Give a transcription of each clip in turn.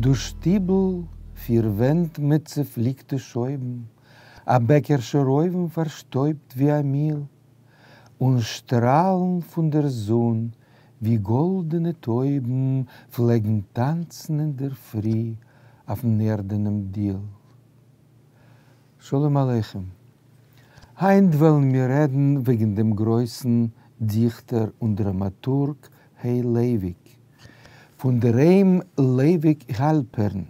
דאָס שטיבל, פֿיר ווענט מיט צעפֿליקטע שויבן, אַ בעקערשער אויוון פֿאַרשטויבט ווי אַ מיל, און שטראַלן פֿון דער זון, ווי גאָלדענע טויבן, פֿלעגן טאַנצן אין דער פֿרי אויפֿן ערדענעם דיל. שלום עליכם. היינט וועלן מיר רעדן וועגן דעם גרויסן דיכטער און דראמאטורג ה. לייוויק, פון דער היים לייוויק האלפערן,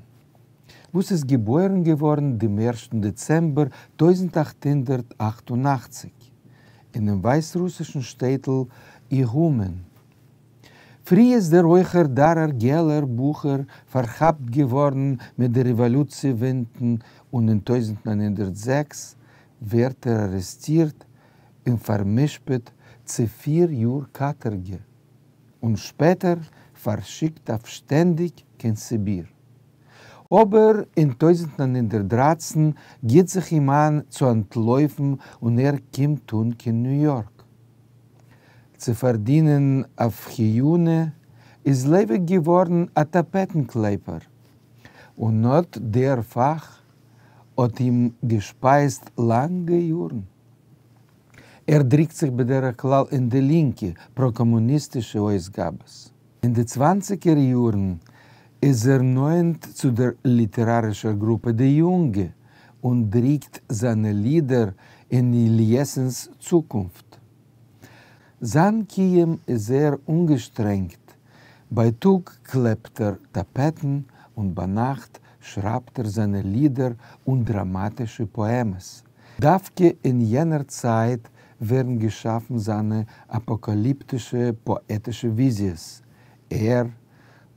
וואס איז געבוירן געווארן דעם ערשטן דעצעמבער 1888 אינעם ווייסרוסישן שטעטל איהומען. פרי איז דער הויכער דארער געלער בחור פארכאפט געווארן מיט די רעוואלוציע ווינטן און אין 1906 ווערט ער ארעסטירט און פאר'משפט צו פיר יאר קאטארגע און שפעטער פארשיקט אויף שטענדיג קיין סיביר. אבער אין 1913 גיט זיך אים איין צו אנטלויפן און ער קומט אן קיין ניו יארק. צו פארדינען אויף חיונה איז לייוויק געווארן א טאפעטן-קלעפער, און אט דער פאך האט אים געשפייזט לאנגע יארן. ער דריקט זיך בדרך כלל אין די לינקע פרא-קאמוניסטישע אויסגאבעס. אין די צוואנציגער יארן איז ער נאענט צו דער ליטערארישער גרופע די יונגע און דריקט זיינע לידער אין יעסינס צוקונפט. זיין קיום איז זייער אנגעשטרענגט, בייטאג קלעפט ער טאפעטן און ביינאכט שרייבט ער זיינע לידער און דראמאטישע פאעמעס. דווקא אין יענער צייט ווערן געשאפן זיינע אפאקאליפטישע פאעטישע וויזיעס, ער,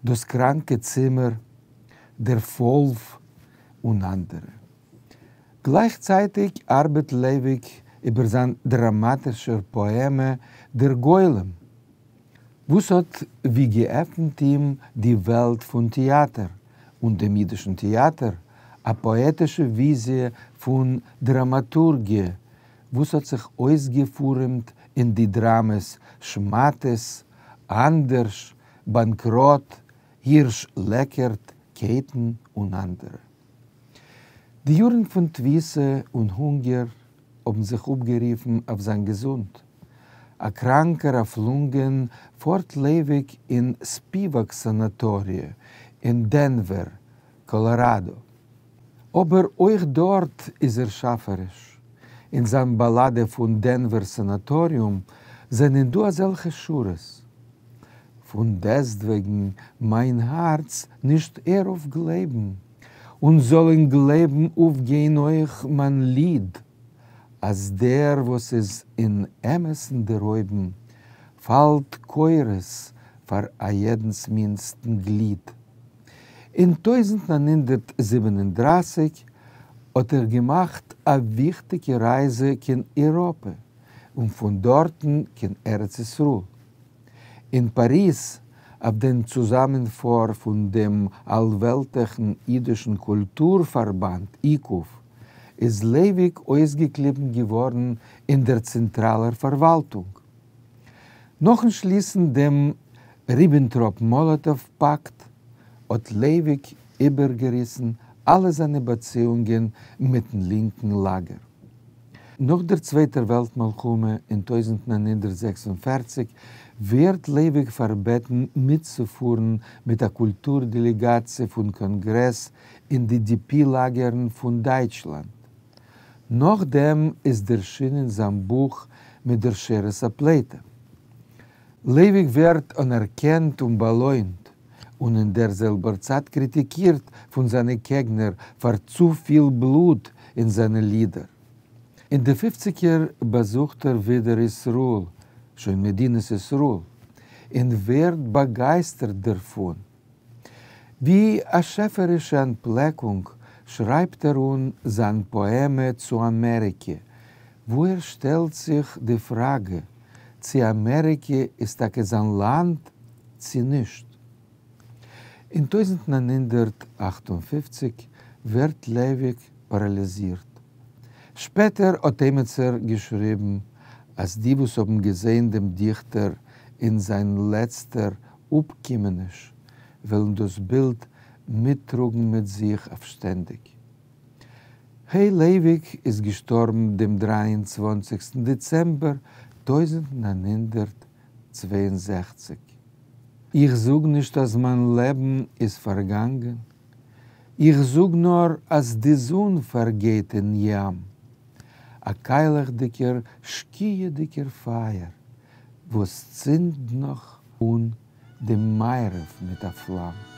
דאס קראנקע צימער, דער וואלף און אנדערע. גלייכצייטיג ארבעט לייוויק איבער זיין דראמאטישער פאעמע דער גולם, וואס האט ווי געעפנט אים די וועלט פון טעאטער און דעם אידישן טעאטער, א פאעטישע וויזיע פון דראמאטורגיע וואס האט זיך אויסגעפורעמט אין די דראמעס שמאטעס, אנדערש, באנקראט, הירש לעקערט, קייטן און אנדערע. די יארן פון תפיסה און הונגער האבן זיך אפגערופן אויף זיין געזונט. א קראנקער אויף לונגען פארט לייוויק אין ספיוואק סאנאטאריע אין דענווער, קאלאראדא. אבער אויך דארט איז ער שאפעריש. אין זיין באלאדע פון דענווער סאנאטאריום זענען דא אזעלכע שורות. פון דעסטוועגן מיין הארץ נישט ער אויף גלייבן, און זאל אין גלייבן אויפגיין אויך מיין ליד, אז דער וואס איז אין אמת'ן דערהויבן, פאלט כורס פאר א יעדנס מינדסטן גליד. אין 1937 האט ער געמאכט א וויכטיגע רייזע קיין אייראפע און פון דארטן קיין ארץ ישראל. אין פאריז אויף דעם צוזאמענפאר פון דעם אלוועלטליכן אידישן קולטור פארבאנד, איקוף, איז לייוויק אויסגעקליבן געווארן אין דער צענטראלער פארוואלטונג. נאכן שליסן דעם ריבענטראפ-מאלאטאוו פאקט האט לייוויק איבערגעריסן אלע זיינע באציאונגען מיטן לינקן לאגער. נאך דער צווייטער וועלט מלחמה אין 1946 ווערט לייוויק פארבעטן מיטצופארן מיט א קולטור דעלעגאציע פון קאנגרעס אין די די-פי לאגערן פון דייטשלאנד. נאכדעם איז דערשינען זיין בוך מיט דער שארית הפליטה. לייוויק ווערט אנערקענט און באלוינט, און אין דער זעלבער צייט קריטיקירט פון זיינע קעגנער פאר צופיל בלוט אין זיינע לידער. אין די פופציגער באזוכט ער ווידער ישראל, שוין מדינת ישראל, און ווערט באגייסטערט דערפון. ווי א שעפערישע אנטפלעקונג שרייבט ער אן זיין פאעמע צו אמעריקע, וואו ער שטעלט זיך די פראגע צי אמעריקע איז טאקע זיין לאנד צי נישט. אין 1958 ווערט לייוויק פאראליזירט. שפעטער האט עימיצער געשריבן אז די וואס האבן געזען דעם דיכטער אין זיין לעצטער אפקומעניש וועלן דאס בילד מיטטראָגן מיט זיך אויף שטענדיק. ה' לייוויק איז געשטאָרבן דעם 23 דעצעמבער 1962. איך זאָג נישט אַז מײַן לעבן איז פֿאַרגאַנגען. איך זאָג נאָר אַז די זון פֿאַרגייט אין ים. אַ קײַלעכדיקער שקיעהדיקער פֿײַער וואָס צינדט נאָך אָן דעם מערבֿ מיט אַ פֿלאַם.